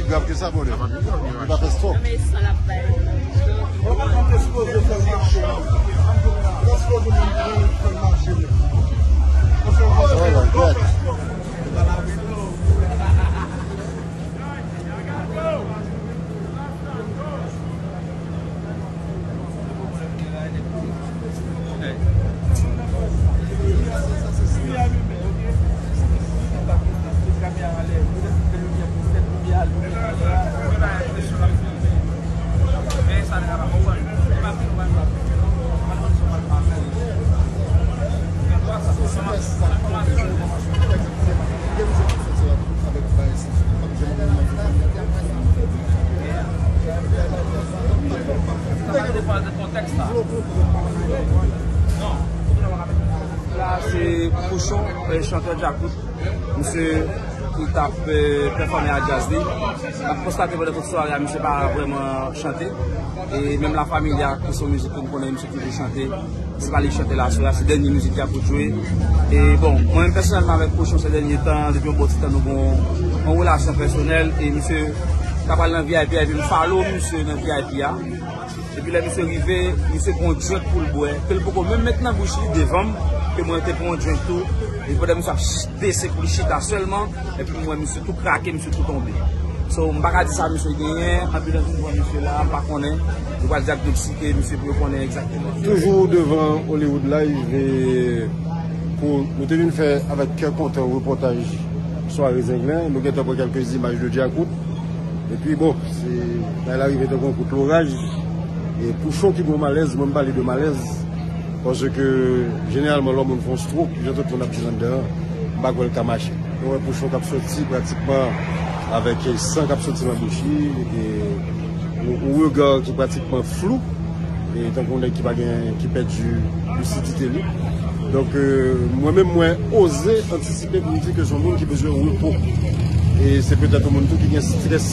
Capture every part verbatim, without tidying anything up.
Grav ke sa, brother. Li pa fè stop. Lòske w te sipoze fè l mache, lòske w te sipoze fè l mache, lòske w te sipoze fè l mache. La se Pouchon, eh, chantè Djakout. Misye ki t ap, eh, pèfòme a djaz li. N ap konstate pandan tout sware a, misye pa vrèman chante. E menm La Familia, ki se yon mizik ke m konnen, misye toujou chante. Se pa li ki chante la, se la, se dènye mizik li ap jwe. E bon, mwen menm pèsonèlman avèk Pouchon se dènye tan, depi yon bon ti tan nou gen yon, yon relasyon pèsonèl. E misye ta pral nan V I P a, epi m follow misye nan V I P a. Epi lè misye rive, misye pran yon drink pou l bwè, ke l poko menm met nan bouch li devan m, ke mwen te pran yon drink tou. Epi pandan misye ap ch-, bese pou l chita sèlman, epi m wè misye tou krake, misye tou tonbe. So, m pa ka di sa misye genyen, anbilans pou pran misye la, m pa konnen. Yo pral dyagnosike misye pou yo konnen egzakteman. Toujou devan Hollywood Live, e pou nou te vin fè avèk kè kontan repòtaj sware Zenglen, nou gentan pran kèlke imaj de Djakout. Epi bon, se, bagay la rive tankou yon kout loraj. E Pouchon ki gen yon malèz, mwen m pale de malèz. Paske jeneralman lè yon moun fè yon stroke, jan tout moun ap di anndan an, m pa kwè l ka mache. Nou wè Pouchon k ap soti pratikman avèk san k ap soti nan bouch li, e yon, yon rega ki pratikman flou, e tankou yon nèg ki pa gen, ki pèdi lisidite li. Donk, euh, mwen menm, mwen oze antisipe pou m di ke se yon moun ki bezwen repo. E se petèt yon moun tou ki gen strès.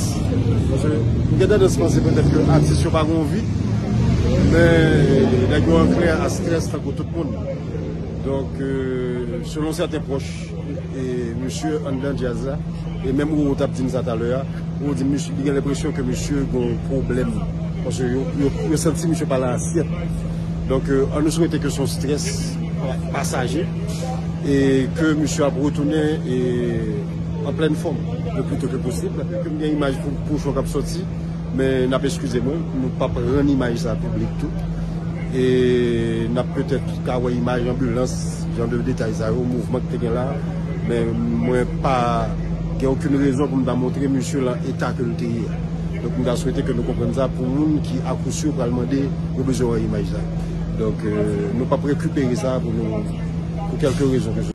Paske m gen tandans panse petèt ke atis yo pa gen yon vi, men nèg yo ankle a strès tankou tout moun. Donk, euh, selon sèten pwòch, e misye anndan djaz la, e menm Roro t ap di m sa talè a, Roro di m misye, li gen lenpresyon ke misye gen yon pwoblèm, paske yo, yo, yo santi misye pa nan asyèt. Donk, euh, ann nou swete ke se yon strès pasaje, e ke misye ap retounen, e, an plèn fòm, le pli to ke posib. Ke m gen imaj pou, Pouchon k ap sòti, men n ap eskize mwen, nou p ap rann imaj sa piblik tou. E n ap petèt ka wè imaj anbilans, jan de detay sa yo, mouvman ki te gen la. Men mwen pa gen okenn rezon pou m ta montre misye lan eta ke l te ye a. Donk, m ta swete ke nou konprann sa pou moun ki akousyo pral mande, yo bezwen wè imaj sa. Donk, euh, nou p ap rekipere sa pou nou, pou kèlke rezon ke se